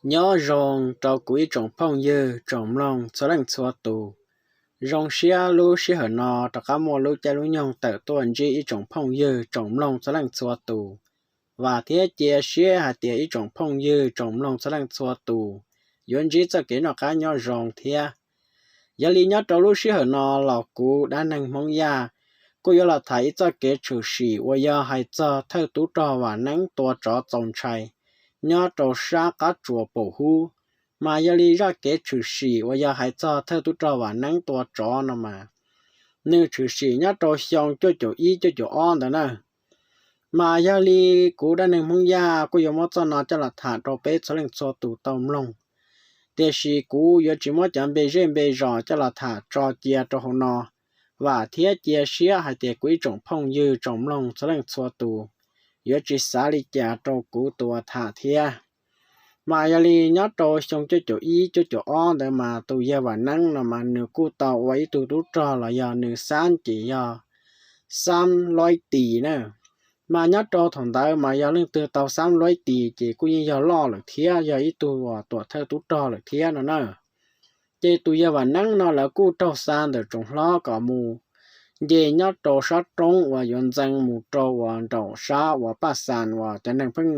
Nyob zoo rau kuv ib tsoom phooj ywg tsoom mloog txhua leej txhua tus. Zoo siab lub sij hawm no rov qab muaj lub caij lub nyoog tawm tuaj ntsib ib tsoom phooj ywg tsoom mloog txhua leej txhua tus. Vam thiab cia siab hais tias ib tsoom phooj ywg tsoom mloog txhua leej txhua tus yuav ntsib txoj kev noj qab nyob zoo thiab. Yog li nyob rau lub sij hawm no los kuv Dab Neeg Hmoob Yaj kuj yuav los tham ib txoj kev tshwm sim uas yog hais txog thawj tub rog Vam Neeb tua tsov txaus ntshai nyob rau sab qab tsuas Paum Hub. Mas yog li zaj kev tshwm sim uas yog hais txog thawj tub rog Vam Neeb tua tsov no mas nws tshwm sim nyob rau xyoo cuaj caum ib cuaj caum ob ntawd na. Mas yog li kuv Dab Neeg Hmoob Yaj kuj yuav muab txoj no coj los tham rau peb txhua leej txhua tus tau mloog, tiam sis kuv yuav tsis muab cov npe zej npe zos coj los tham tso cia rau hauv no. Vam thiab cia siab hais tias kuv ib tsoom phooj ywg tsoom mloog txhua leej txhua tus yuav tsis xav li cas rau kuv tus tham thiab. Mas yog li nyob rau xyoo cuaj caum ib cuaj caum ob ntawd mas tus yawg Vam Neeb no mas nws kuj tau ua ib tug tub rog los yog nws xab ces yog xab loib tis na. Mas nyob rau thaum ntawd mas yog leej twg tau xab loib tis ces kuj yeej yog loj lawm thiab yog ib tug uas tuam thawj tub rog lawm thiab no na. Ces tus yawg Vam Neeb no lawv kuj raug xa ntawm tsoom hlob kom mus nce nyob rau sab roob uas yuav ntxeev mus rau uas nraum sab uas Paj Xas uas cov neeg pheej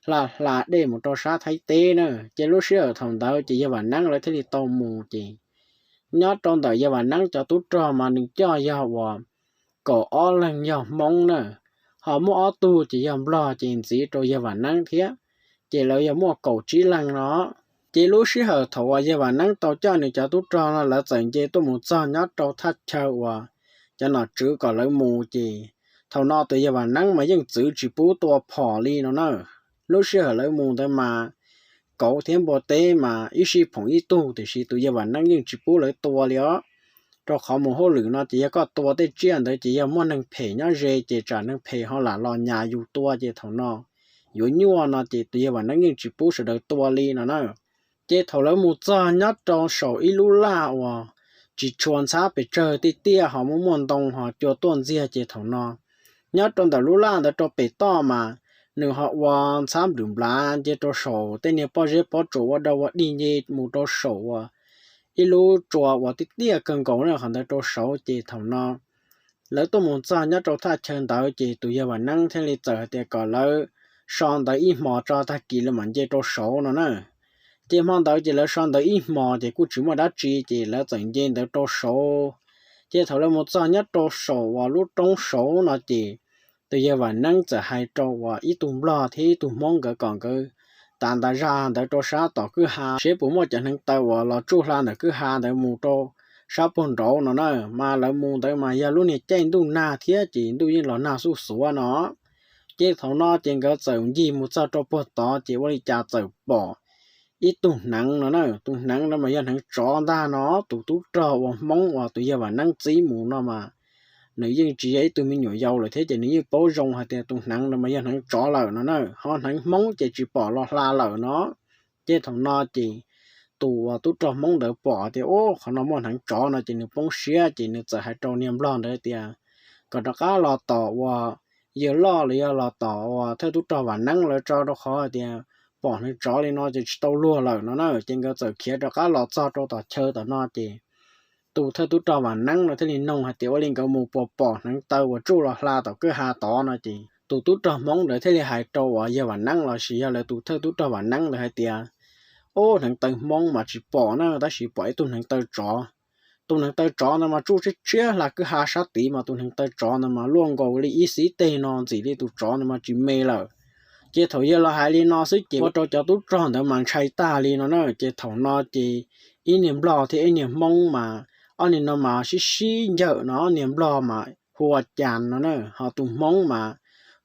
hla hla dej mus rau sab Thaib teb na. Ces lub sij hawm thaum ntawd ces yawg Vam Neeb lawv thiaj li tau mus ces nyob rau ntawm yawg Vam Neeb cov tub rog mas nws coj yog uas kaum ob leeg yog Hmoob na, ho muaj ob tug ces yog Nplog ces ntxiv rau yawg Vam Neeb thiab, ces lawv yog muaj kaum tsib leeg no. Ces lub sij hawm thaum uas yawg Vam Neeb tau coj nws cov tub rog no lawv txawm nce tuaj mus txog nyob rau thaj chaw uas cov nom tswv kom lawv mus ces thaum no tus yawg Vam Neeb mas yeej txwv tsis pub tua phom li no na. Lub sij hawm lawv mus ntawd mas kauv thiab npua teb mas ib sij phoom ib tug tiam sis tus yawg Vam Neeb yeej tsis pub lawv tua li os. Rau qhov mus hauj lwm no ces yog koj tua tej tsiaj ntawd ces yog muaj neeg phem nyob ze ces tsam neeg phem ho lam los nyas yus tua ces thaum no yuav nyuaj no ces tus yawg Vam Neeb yeej tsis pub sawv daws tua li no na. Ces thaum lawv mus txog nyob rau saum ib lub laj uas tsis tshua ntxhab pes tsawg tiaj tiaj ho muaj muaj ntoo ho cua tuaj ntxiag ces thaum no nyob rau ntawm lub laj ntawd rau pem toj mas nws ho ua ntxhab nplwm nplav nce rau saum tej niag pob zeb pob tsuas ua dau ua dig nce mus rau saum uas ib lub tsua uas tiaj tiaj kawg nkaus na qhov ntawd rau saud ces thaum no lawv tuaj mus txog nyob rau thaj chaw ntawd ces tus yawg Vam Neeb thiaj li txawm hais tias kom lawv so ntawd ib hmos tso tag kis lawv mam nce rau saud no na. Ces hmo ntawd ces lawv so ntawd ib hmos ces kuj tsis muaj dab tsi ces lawv txawm nce ntawd rau saud. Ces thaum lawv mus txog nyob rau saum uas lub roob saud no ces tus yawg Vam Neeb txawm hais rau uas ib tug Nplog thiab ib tug Hmoob nkawd kom nkawd tav ntas zaj ntawd rau sab tom kwj ha seb puas muaj cov hneev taw uas los tsuj hla ntawm kwj ha ntawd mus rau sab puag nraud no na. Mas lawv mus ntawd mas yog lub niag caij ntuj nag thiab ces ntuj yeej los nag xuj xuav no. Ces thaum no ces nkawd txawm ncig mus txog rau puag tod ces ua li cas txawm pom ib tug hneev no na. Tus hneev no mas yog hneev tsov ntag no. Tus tub rog uas Hmoob uas tus yawg Vam Neeb txib mus no mas nws yeej tsis yog ib tug me nyuam yaus lawm thiab ces nws yeej paub zoo hais tias tus hneev no mas yog hneev tsov lawm no na, ho hneev Hmoob ces tsis pom los hla lawm no. Ces thaum no ces tus uas tub rog Hmoob ntawd pom tias ub qhov no muaj hneev tsov no ces nws poob siab ces nws txawm hais rau niag Nplog ntawd tias kom rov qab los tom uas yawg loj los yog los tom uas thawj tub rog Vam Neeb lawv tso, rau qhov hais tias pom hneev tsov li no ces tsis tau luag lawm no na. Ces nkawd txawm khiav rov qab los txog rau tom chaw tom no ces tus thawj tub rog Vam Neeb no thiaj li noog hais tias ua li nkawd mus puas pom hneev taw uas tsuj los hla tom kwj ha tod no ces tus tub rog Hmoob ntawd thiaj li hais rau uas yawg Vam Neeb los sis yog lawv tus thawj tub rog Vam Neeb ntawd hais tias ub hneev taw Hmoob mas tsis pom na, tab sis pom ib tug hneev taw tsov. Tus hneev taw tsov ntawd mas tsuj tshiab tshiab hla kwj ha sab tid mas tus hneev taw tsov ntawd mas luaj nkaus li ib xib teg no ntxim li tus tsov ntawd mas tsis me lawm. Ces thaum yawg los hais li no xwb ces ua rau cov tub rog ntawd mas ntshai tag li no na. Ces thaum no ces ib niag Nplog thiab ib niag Hmoob mas ob niag no mas sib sib ncawg no, niag Nplog mas hu ua Cas no na, ho tus Hmoob mas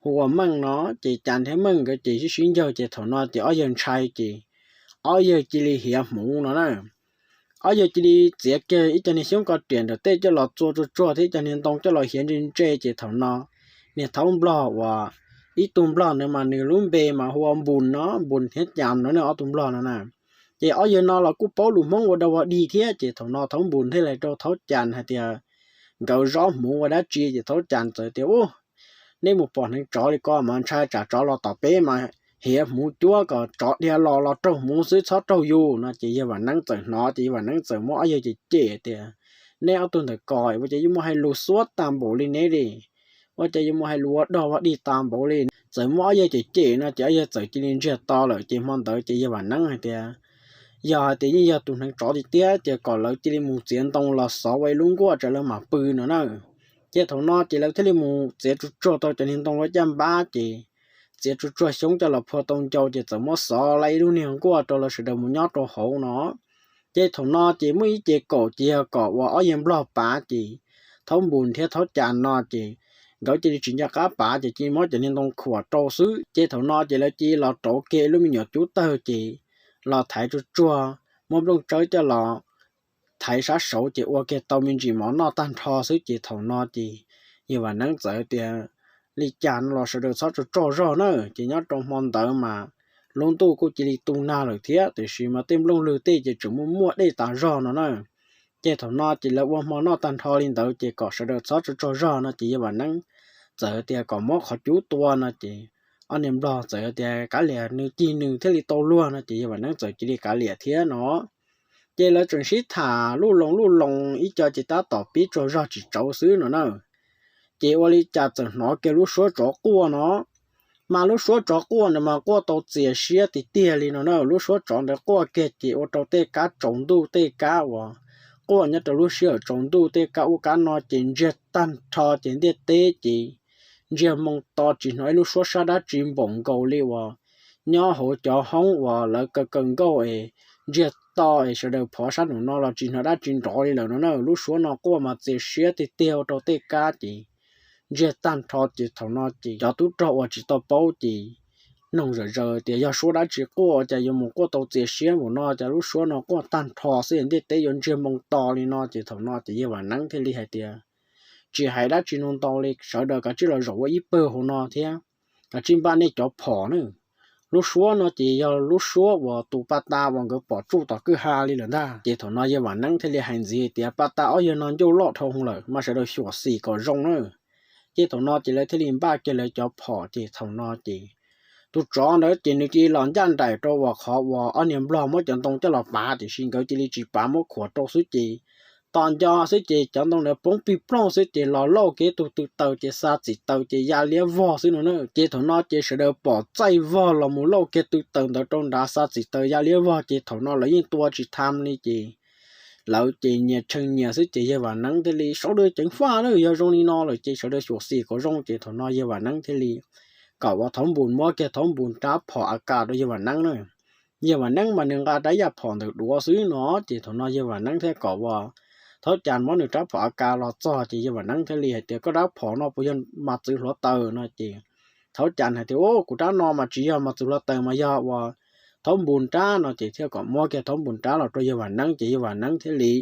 hu ua Meej no. Ces Cas thiab Meej nkawd ces sib sib ncawg ces thaum no ces ob yawg ntshai ces ob yawg cia li hiav hmuv no na. Ob yawg cia li txiav kiag ib co niag xyoob ko riam nram tej coj los txua tsuag tsuag thiab ib co niag ntoo coj los hiav ntse ntse ces thaum no niag thaub Nplog uas ib tug Nplog ntawd mas nws lub npe mas hu ua Npus no, Npus thiab Cas no ne, ob tug Nplog no na. Ces ob yawg no los kuj paub lus Hmoob ua dau ua dig thiab ces thaum no thaub Npus thiaj li hais rau thaub Cas hais tias nkawd zob hmuv ua dab tsi ces thaub Cas txawm tias ub, neb mus pom hneev tsov li ko mas ntshai tsam tsov los tom peb mas nrhiav hmuv cuab kom tsov dhia los los raug hmuv xwb, txhob raug yus no. Ces yawg Vam Neeb txawm hnov ces yawg Vam Neeb txawm muab ob yawg cem cem tias, Neb ob tug ntawm ko ua cas yuav muaj hais lus xuav tag npaum li neb li, ua cas yuav muaj hais lus ua dog ua dig tag npaum li. Txawm muab ob yawg cem cem no ces ob yawg txawm cia li ntsiag to lawm. Ces hmo ntawd ces yawg Vam Neeb hais tias, Yog hais tias yeej yog tus hneev tsov tiag tiag ces kom lawv cia li mus txiav ntoo los xov ua ib lub nkuaj tsam lawv mam pw no na. Ces thaum no ces lawv thiaj li mus txiav tsuag tsuag tau cov niag ntoo ua caj npab ces txiav tsuag tsuag xyoob coj los phua tau ncau ces txawm muab xov la ib lub niag nkuaj rau lawv sawv daws mus nyob rau hauv no. Ces thaum no ces muaj ib ce kaum ces yog kom uas ob yawg nplog pav ces Thaub Npus thiab Thaub Cas no ces nkawd cia li tsis nco qab pav ces cia li muab cov niag ntoo khuam rau xwb. Ces thaum no ces lawv cia li los rauv kiag ib lub me nyuam cub tawg ces los thaiv tsuag tsuag, muab nplooj tsawb coj los thaiv sab saud ces ua kiag tau me ntsis mov noj tag nrho xwb. Ces thaum no ces yawg Vam Neeb txawm tias, Li cas no los sawv daws txhob tsaug tsaug zog na. Ces nyob rau hmo ntawd mas lub ntuj kuj cia li tu nag lawm thiab, tiam sis mas tej nplooj lwg tej ces tseem muaj muaj dej tas zog no na. Ces thaum no ces lawv ua hmo noj tag nrho li ntawd ces kom sawv daws txhob tsaug tsaug zog no ces yawg Vam Neeb txawm tias kom muab qhov cub tua no ces ob niag nplog txawm tias kav liam, nws cig nws thiaj li tau luag no ces yawg Vam Neeb txawm cia li kav liam thiab no. Ces lawv tseem sib tham luj loo luj loo ib co ces tab tom pib tsaug zog tsis tsawv xwb no na. Ces ua li cas txawm hnov kiag lub suab tsov quaj no. Mas lub suab tsov quaj ntawd mas quaj tau txias siab tiag tiag li no na. Lub suab tsov ntawd quaj kiag ces ua rau tej kab tsaus ntuj tej kab uas quaj nyob rau lub sij hawm tsaus ntuj tej kab ub kab no ces ntsiag tag nrho ces ntiaj teb ces ntsiag moo to tsis hnov ib lub suab sab dab tsi npaum nkaus li uas nyob hauv cov hoob uas lawv kaw kaw nkauj es ntsiag to es sawv daws phov sab nraum no los tsis hnov dab tsi nrov li lawm no na. Lub suab no quaj mas txias siab tiag tiag ua rau tej kab ces ntsiag tag nrho ces thaum no ces cov tub rog uas tsis tau paub ces noog zom zaws tias yog suab dab tsi quaj cas yuav mus quaj tau txias siab npaum no, cas lub suab no quaj tag nrho xwb ntiaj teb yuav ntsiag moo to li no. Ces thaum no ces yawg Vam Neeb thiaj li hais tias, Tsis hais dab tsi no ntau li, sawv daws kav tsij los zaum ua ib pawg hauv no thiab kav tsij npaj nej cov phom na. Lub suab no ces yog lub suab uas tus paj tas uas nkawd pom tsuj tom kwj ha li lawm ntag. Ces thaum no yawg Vam Neeb thiaj li hais ntxiv tias, Paj tas ob yawg no ncauj loj dhau lawm mas sawv daws xyuam xim kom zoo na. Ces thaum no ces lawv thiaj li npaj kiag lawv cov phom ces thaum no ces tus tsov ntawd ces nws cia li los ncaj nraim rau uas qhov uas ob niag nplog muab cov ntoo coj los pav, tiam sis nkawd cia li tsis pav, muab khuam rau xwb ces tos nco xwb ces cov ntoo ntawd poob pig ploog xwb ces los lauj kiag tug tw taws ces xa txim taws ces ya liab vog xwb no na. Ces thaum no ces sawv daws pom txaij vog los mus lauj kiag tw taws ntawd rau nrad xa txim taws ya liab vog ces thaum no lawv yeej tua tsis tham li ces lawv ces nyias tshee nyias xwb ces yawg Vam Neeb thiaj li, Sawv daws ceev faj na, yog zoo li no lawm ces sawv daws xyuam xim kom zoo. Ces thaum no yawg Vam Neeb thiaj li kom uas Thaub Npus muab kiag Thaub Npus rab phom A K rau yawg Vam Neeb na. Yawg Vam Neeb mas nws nqa rab yaj phom ntawm duav xwb no. Ces thaum no yawg Vam Neeb thiaj kom uas Thaub Cas muab nws rab phom A K los txog ces yawg Vam Neeb thiaj li hais tias, Koj rab phom no puas yog mas txwv hluav taws no? Ces Thaub Cas hais tias, Ub, kuv rab no mas tsis yog mas txwv hluav taws, mas yog uas Thaub Npus rab no. Ces thiaj kom muab kiag Thaub Npus rab los rau yawg Vam Neeb ces yawg Vam Neeb thiaj li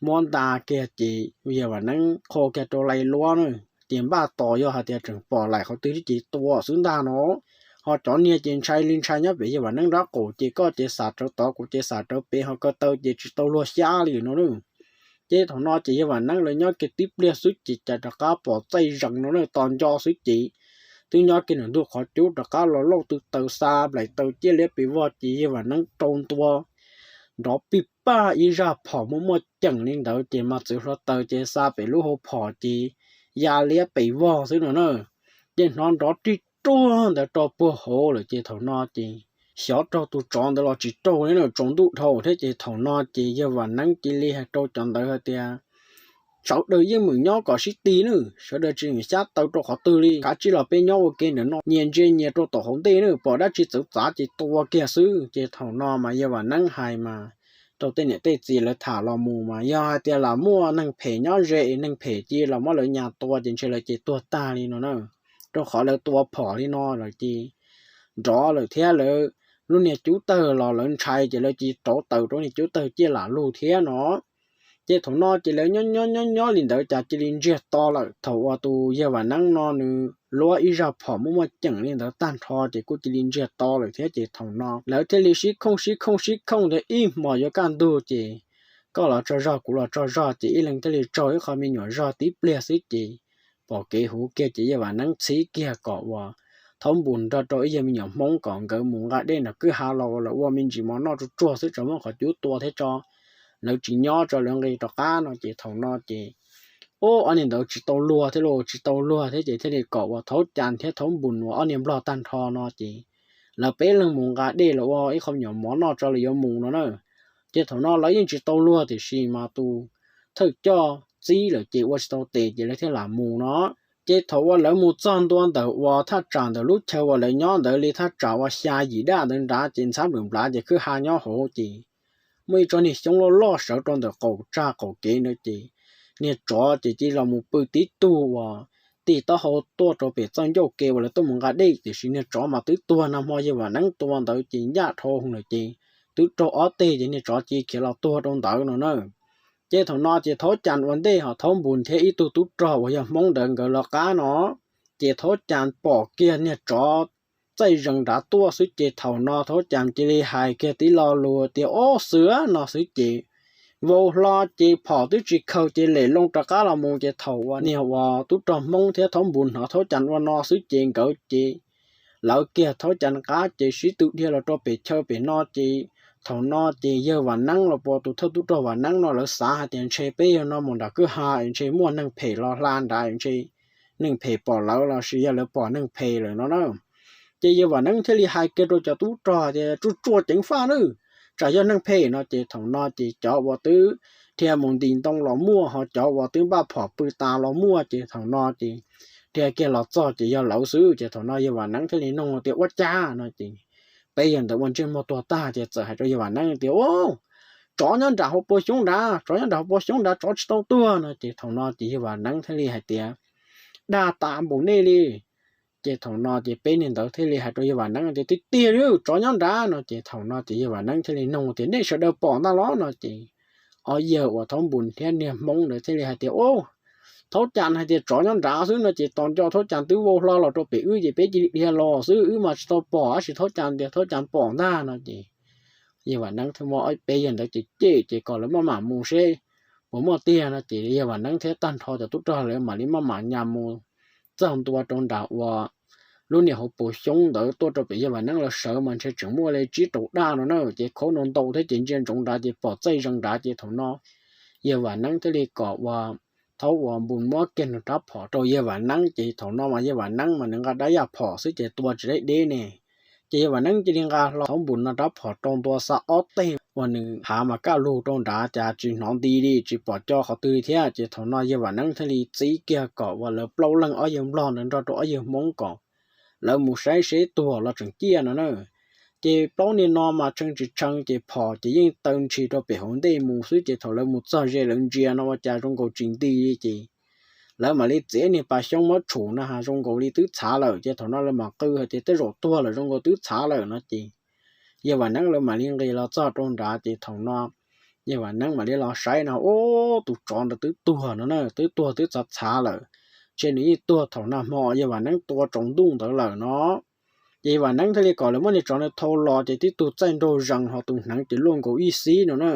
muab nta kiag ces yawg Vam Neeb qhau kiag rau lai luab na. Ces npaj tos yog hais tias tseem pom laim qhov twg ces tua xwb ntag no. Ho cov niag ces ntshai li ntshai nyob pem yawg Vam Neeb nrab qaum ces koj ces xam rawv tod, kuv ces xam rawv pem, ho ko taw ces tsis tau luag xyab li no na. Ces thaum no ces yawg Vam Neeb lawv nyob kiag tib pliag xwb ces cas rov qab pom txaij zees no na, tos nco xwb ces twb nyob kiag nram ntug qhov cub rov qab los lauj tw taws xa nplaim taws ciaj liab pes vog ces yawg Vam Neeb rau ntua nrov pij paj ib zaj phom muaj muaj ceem li ntawd ces mas txwv hluav taws ces xa pem lub hauv phom ces ya liab pes vog xwb no na. Ces hnov nrov rig ruag ntawd rau puag hauv lawm ces thaum no ces xyov raug tus tsov ntawd los tsis raug li na, tsaus ntuj dhau thiab ces thaum no ces yawg Vam Neeb cia li hais rau cov ntawd hais tias, Sawv daws yeej meem nyob kom sib ti nawb, sawv daws tsis meem xyab taw rau qhov twg li, kav tsij los peb nyob ua ke ntawm no, nyias ntsia nyias rau tom hauv ntej nawb, pom dab tsi txawv txav ces tua kiag xwb. Ces thaum no mas yawg Vam Neeb hais mas rau tej niam tej txiv lawv tham los mus mas yog hais tias lam muaj neeg phem nyob ze es neeg phem cia li los muab lawv nyas tua ces ntshe lawv ces tuag tag li no na. Rau qhov lawv tua phom li no lawm ces nrov lawm thiab lawv lub niag cub tawg los lawv ntshai ces lawv cia li rauv taws rau niag cub tawg ciaj lam lug thiab no. Ces thaum no ces lawv nyob nyob nyob nyob li ntawd cas cia li ntsiag to lawm. Thaum uas tus yawg Vam Neeb no nws luab ib zaj phom muaj muaj ceem li ntawd tag nrho ces kuj cia li ntsiag to lawm thiab ces thaum no lawv thiaj li sib khooj sib khooj sib khooj ntawd ib hmos yuav kaj ntug ces koj los tsaug zog kuv los tsaug zog ces ib leeg thiaj li tsaug ib qho me nyuam zog tib pliag xwb ces pom kev huv kiag ces yawg Vam Neeb txhib kiag kom uas Thaub Npus nrog rau ib yawg me nyuam Hmoob kom nkawd mus nqa dej nram kwj ha los ua lawv ua me ntsis mov noj tsuag tsuag xwb tso muab qhov cub tua thiab tso, lawv tsis nyob tso lawv nqis rov qab no ces thaum no ces, ub, ob niag ntawd tsis tau luag thiab los tsis tau luag thiab ces thiaj li kom uas Thaub Cas thiab Thaub Npus uas ob niag nplog tag nrho no ces lawv peb leeg mus nqa dej los ua ib qho me nyuam mov noj tso lawv yuav mus no na. Ces thaum no lawv yeej tsis tau luag tiam sis mas tus thawj coj txib lawm ces ua tsis tau tes ces lawv thiaj lam mus no. Ces thaum uas lawv mus txog ntua ntawm uas thaj tsam ntawm lub chaw uas lawv nyob ntawd li thaj tsam uas xya yim daj ntawd nrad ces ntxhab nplwm nplav ces kwj ha nyob hauv ces muaj ib tsob niag xyoob loj loj sawv rau ntawm qaum tsag qaum kev ntawd ces niag tsov ces cia li los mus pw tib tug uas tig taub hau tuaj rau pem txoj ncauj ke uas lawv tuaj mus nqa dej tiam sis niag tsov mas twb tuag nag hmo yawg Vam Neeb tua ntawd ces ncaj dhau lawm ces twb raug ob teg ces niag tsov cia li khiav los tuag rau ntawd no na. Ces thaum no ces Thaub Cas ua ntej ho Thaub Npus thiab ib tug tub rog uas yog Hmoob ntawd nkawd lawv qab no ces Thaub Cas pom kiag niag tsov txaij zees nrad tuaj xwb ces thaum no Thaub Cas cia li hais kiag tib lo lus tias ob xwb no xwb ces vau hlo ces phom twb tsis khaws ces lem loo rov qab los mus ces thaum uas niag uas tub rog Hmoob thiab Thaub Npus hnov Thaub Cas ua no xwb ces nkawd ces lawv kiag Thaub Cas qab ces sib tw dhia los rau pem chaw pem no ces thaum no ces yawg Vam Neeb los puas tus thawj tub rog Vam Neeb no lawv xav hais tias ntshe peb yog no mus nram kwj ha ntshe muaj neeg phem los hla nrad ntshe neeg phem pom lawv los sis yog lawv pom neeg phem lawm no na. Ces yawg Vam Neeb thiaj li hais kiag rau cov tub rog tias tsuj tsuaj ceev faj nawb, tsam yog neeg phem no ces thaum no ces cov uas twb dhia mus ntim ntoo los muaj ho cov uas twb npaj phom pw tas los muaj ces thaum no ces dhia kiag los txog ces yog lawv xwb ces thaum no yawg Vam Neeb thiaj li nug tias ua cas no ces peb yawg ntawd ua ntsej muag tuag tag ces txawm hais rau yawg Vam Neeb tias ub, tsov nyob nram hauv paus xyoob nrad, tsov nyob nram hauv paus xyoob nrad, tsov tsis tau tuag no ces thaum no ces yawg Vam Neeb thiaj li hais tias dag tas npaum nej li. Ces thaum no ces peb niag ntawd thiaj li hais rau yawg Vam Neeb tias tiag tiag li tsov nyob nrad no ces thaum no ces yawg Vam Neeb thiaj li nug tias nej sawv daws pom ntag los no ces ob yawg uas Thaub Npus thiab niag Hmoob ntawd thiaj li hais tias ub, Thaub Cas hais tias tsov nyob nrad xwb no ces tos nco Thaub Cas twb vau hlo los rau pem wb ces peb cia li dhia los xwb, wb mas tsis tau pom tab sis Thaub Cas tias Thaub Cas pom ntag no ces yawg Vam Neeb thiaj muab ob peb yawg ntawd ces cem ces kom lawv maj mam mus seb puas muaj tiag no ces yawg Vam Neeb thiab tag nrho cov tub rog lawv mam li maj mam nyas mus txog ntua rau nram uas lub niag hauv paus xyoob ntawd tuaj rau pem yawg Vam Neeb lawv sawv mas ntshe tseem muaj li tsib rau daj no na ces khaub no ntau thiab ces ntsia ntsoov nrad ces pom txaij zees nrad ces thaum no yawg Vam Neeb thiaj li kom uas Thaub uas Npus muab kiag nws rab phom rau yawg Vam Neeb ces thaum no mas yawg Vam Neeb mas nws nqa dab yaj phom xwb ces tua tsis deb deb ne. Ces yawg Vam Neeb cia li nqa hlo Thaub Npus no rab phom rau ntua xa ob teg uas nws hav mas kaj lug rau nrad cas tsis hnov nti li tsis pom co qhov twg li thiab ces thaum no yawg Vam Neeb thiaj li txib kiag kom uas lawv plaub leeg ob yawg nplog ntawd nrog rau ob yawg Hmoob kom lawv mus saib seb tuag los tseem ciaj no na. Ces plaub niag no mas tshee tsis tshee ces phom ces yeej taw ntshis rau pem hauv ntej mus xwb ces thaum lawv mus txog ze lawv ntsia no ua cas zoo nkaus tsis nti li ces lawv mam li txiav niag pas xyoob muab tshum na has zoo nkaus li twb txhav lawm ces thaum no lawv mam qw hais tias tej zaum tuag lawm zoo nkaus twb txhav lawm no ces yawg Vam Neeb lawv mam li nqis los txog rau nrad ces thaum no yawg Vam Neeb mam li los saib no ub tus tsov ntawd twb tuag no na, twb tuag twb txhav txhav lawm. Ntshe nws yeej tuag thaum nag hmo yawg Vam Neeb tua tsaus ntuj ntawd lawm no. Ces yawg Vam Neeb thiaj li kom lawv muab niag tsov ntawd thau los ces tib tug txaij nraug zees ho tus hneev ces luaj nkaus ib xib no na.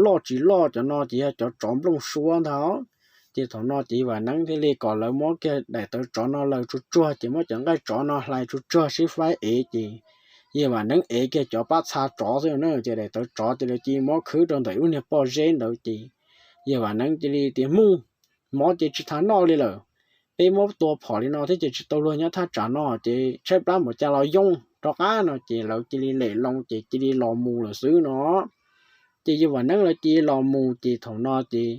Loj tsis loj cov no ces yog cov tsov nplooj suab ntag. Ces thaum no ces yawg Vam Neeb thiaj li kom lawv muab kiag daim tawv tsov no laws tsuag tsuag ces muab cov nqaij tsov no hlais tsuag tsuag sib faib ev ces yawg Vam Neeb ev kiag cov pab txha tsov xwb na ces daim tawv tsov ces lawv cia li muab khwb rau ntawm lub niag pob zeb ntawd ces yawg Vam Neeb cia li tias mus, mov ces tsis tas noj li lawm. Peb muab tua phom li no thiab ces tsis tau luag nyob thaj tsam no ces tshaib plab npaum cas los yoo rov qab no ces lawv cia li lem loo ces cia li los mus lawm xwb no. Ces yawg Vam Neeb lawv cia li los mus ces thaum no ces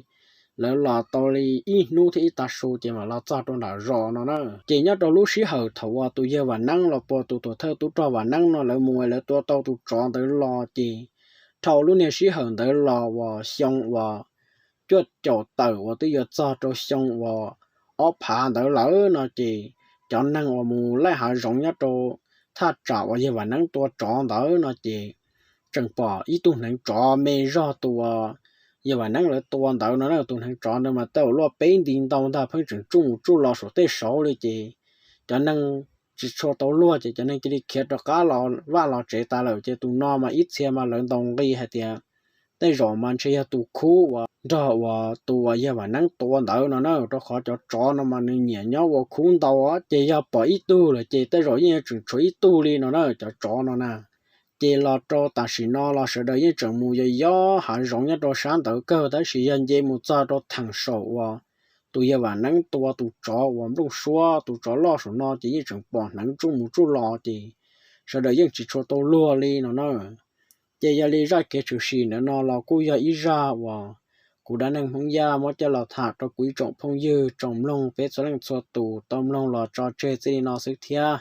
lawv los tau li ib hnub thiab ib tag su ces mam los txog rau nram zos no na. Ces nyob rau lub sij hawm thaum uas tus yawg Vam Neeb los puas tus tuam thawj tub rog Vam Neeb no lawv mus lawv tua tau tus tsov ntawd los ces dhau lub niag sij hawm ntawd los uas xyoo uas cuaj caum tawm uas twb yuav txog rau xyoo uas ob phav ntawd lawm no ces cov neeg uas mus laij hav zoov nyob rau thaj tsam uas yawg Vam Neeb tua tsov ntawd no ces tseem pom ib tug hneev tsov me zog tus uas yawg Vam Neeb lawv tua ntawd no na. Tus hneev tsov ntawd mas tej zaum luaj peb nti ntau ntag pheej tseem tsuj mus tsuj los saum tej saud li ces cov neeg tsis tshua tau luag ces cov neeg cia li khiav rov qab los vaj los tsev tas lawm ces tus no mas ib txhia mas lawv ntaus nqi hais tias tej zaum mas ntshe yog tus khub uas nrog uas tus uas yawg Vam Neeb tua ntawd no na, rau qhov cov tsov no mas nws nyiam nyob ua khub ntau, ces yog pom ib tug lawm ces tej zaum yeej tseem tshuav ib tug li no na cov tsov no na. Ces los rau tam sim no los sawv daws yeej tseem mus yos yos hav zoov nyob rau sab ntawd kawg, tab sis yog nce mus txog rau theem saum uas tus yawg Vam Neeb tua tus tsov uas nplooj suab tus tsov loj saum no ces yeej tseem pom hneev tsuj mus tsuj los ces sawv daws yeej tsis tshua tau luag li no na. Ces yog li zaj kev tshwm sim ntawm no los kuj yog ib zaj uas kuv Dab Neeg Hmoob Yaj muab coj los tham rau kuv ib tsoom phooj ywg tsoom mloog peb txhua leej txhua tus tau mloog los tso tseg txij li no xwb thiab.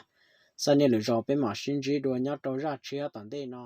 Xab niaj lwm zaus peb mam sib ntsib dua nyob rau zaj tshiab tom ntej no.